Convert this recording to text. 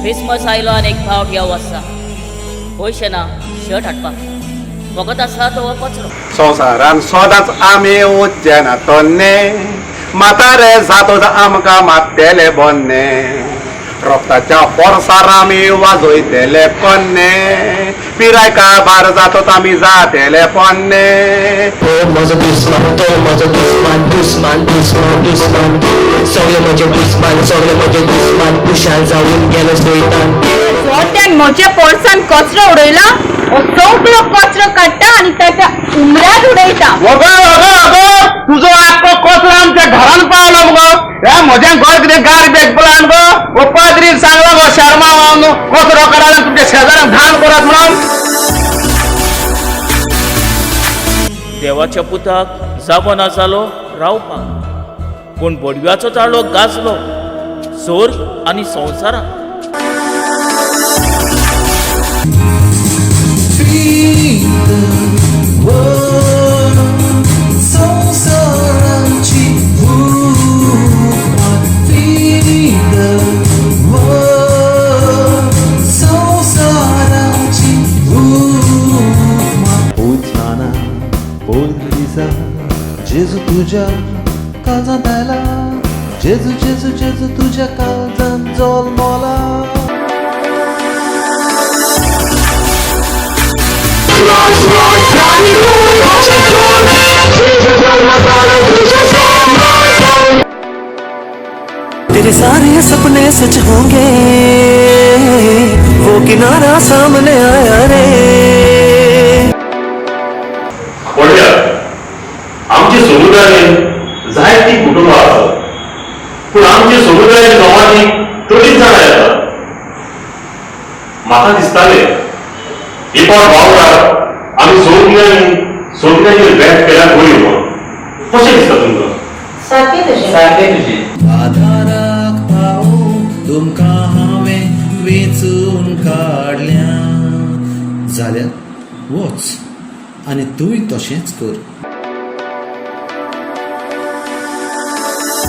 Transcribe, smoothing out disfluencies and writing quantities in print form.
Christmas आयलो आनी एक फावट ह्या वर्सा पयशे ना शर्ट हाडपाक, फकत आसा तो हो कचरो. संवसारान सदांच आमी उच्चे ना तन्ने, म्हातारे जातोच आमकां मात्तेले बोन्ने, रोगताच्या फोर्सार आमी वाजयतले कोन्ने, पिराय काबार जातोच आमी जातेले पोन्ने. हो म्हजो दुस्मान, तो म्हजो दुस्मान, दुस्मान दुस्मान दुस्मान, सगळे म्हजे दुस्मान, सगळे म्हजे दुस्मान, खुशाल जावन गेलो सैतान. जोत्यान म्हज्या पोरसान कचरो उडयला, हो सगळो कचरो काडटा आनी ताच्या उमऱ्यात उडयता. अगो अगो अगो, तुजो आख्खो कचरो आमच्या घरान पावलो मुगो. ह्या म्हज्या घर कितें गार्बेज प्लांट गो? हो पाद्रीन सांगला गो शर्मा, कचरो काडात आनी तुमच्या शेजाऱ्यांक धान करात म्हणून. देवाच्या पुताक जागो ना जालो रावपाक, पूण बोडव्याचो ताळो गाजलो सोर्ग आनी संवसाराक. संवसाराची संवसाराची पवित्र पवित्र दिसा जेजू तुज्या काळजांत आयला, जेजू जेजू जेजू तुज्या काळजांत जल्मला. तेरे सारे सपने सच होंगे, वो किनारा सामने आया रे. म्हणल्यार आमच्या समुदायेन जायतीं कुटुंबां आसात, पूण आमच्या समुदायेन गांवांनी थोडीच जाणां येतात. म्हाका दिसतालें, हे फावट वावराक आमी सगल्यांनी सगल्यांनी बॅट केल्यार बरी म्हणून. कशें दिसता तुमकां? सारकें तुजें. सारकें तुजें. आधाराक पावूं तुमकां हांवें वेंचून काडल्या, जाल्यार वच आनी तूंय तशेंच कर.